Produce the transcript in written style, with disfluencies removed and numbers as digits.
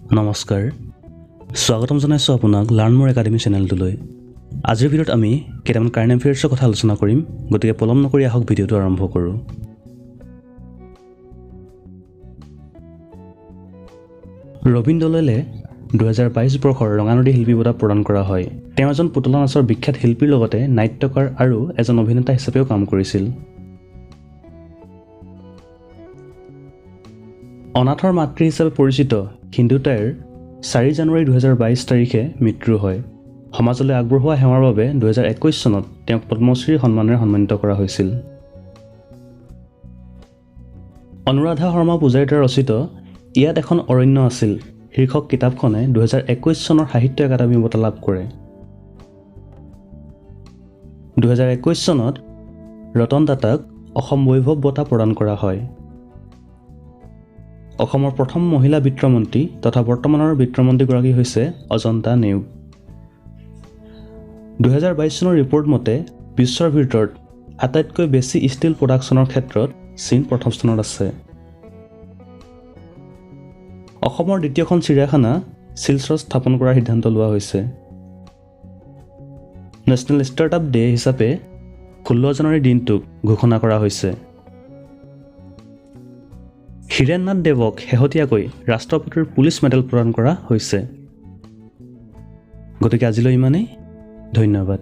নমস্কাৰ, স্বাগতম জনাইছোঁ আপোনাক লাৰ্ণ মোৰ একাডেমি চেনেলটোলৈ। আজিৰ ভিডিঅ'ত আমি কেইটামান কাৰেণ্ট এফেয়াৰ্ছৰ কথা আলোচনা কৰিম। গতিকে পলম নকৰি আহক, ভিডিঅ'টো আৰম্ভ কৰোঁ। ৰবীন দলৈলে 2022 বৰ্ষৰ ৰঙানদী শিল্পী বঁটা প্ৰদান কৰা হয়। তেওঁ এজন পুতলা নাচৰ বিখ্যাত শিল্পীৰ লগতে নাট্যকাৰ আৰু এজন অভিনেতা হিচাপেও কাম কৰিছিল। অনাথৰ মাতৃ হিচাপে পৰিচিত সিন্ধুতাইৰ 4 জানুৱাৰী 2022 তাৰিখে মৃত্যু হয়। সমাজলৈ আগবঢ়োৱা সেৱাৰ বাবে 2021 চনত তেওঁক পদ্মশ্ৰী সন্মানেৰে সন্মানিত কৰা হৈছিল। অনুৰাধা শৰ্মা পূজাৰীৰ দ্বাৰা ৰচিত "ইয়াত এখন অৰণ্য আছিল" শীৰ্ষক কিতাপখনে 2021 চনৰ সাহিত্য একাডেমী বঁটা লাভ কৰে। 2021 চনত ৰতন টাটাক অসম বৈভৱ বঁটা প্ৰদান কৰা হয়। অসমৰ প্ৰথম মহিলা বিত্তমন্ত্ৰী তথা বৰ্তমানৰ বিত্তমন্ত্ৰীগৰাকী হৈছে অজন্তা নেওগ। 2022 চনৰ ৰিপৰ্ট মতে বিশ্বৰ ভিতৰত আটাইতকৈ বেছি ষ্টীল প্ৰডাকশ্যনৰ ক্ষেত্ৰত চীন প্ৰথম স্থানত আছে। অসমৰ দ্বিতীয়খন চিৰিয়াখানা শিলচৰত স্থাপন কৰাৰ সিদ্ধান্ত লোৱা হৈছে। নেশ্যনেল ষ্টাৰ্টআপ ডে হিচাপে 16 জানুৱাৰী দিনটোক ঘোষণা কৰা হৈছে। হীৰেণ নাথ দেৱক শেহতীয়াকৈ ৰাষ্ট্ৰপতিৰ পুলিচ মেডেল প্ৰদান কৰা হৈছে। গতিকে আজিলৈ ইমানেই, ধন্যবাদ।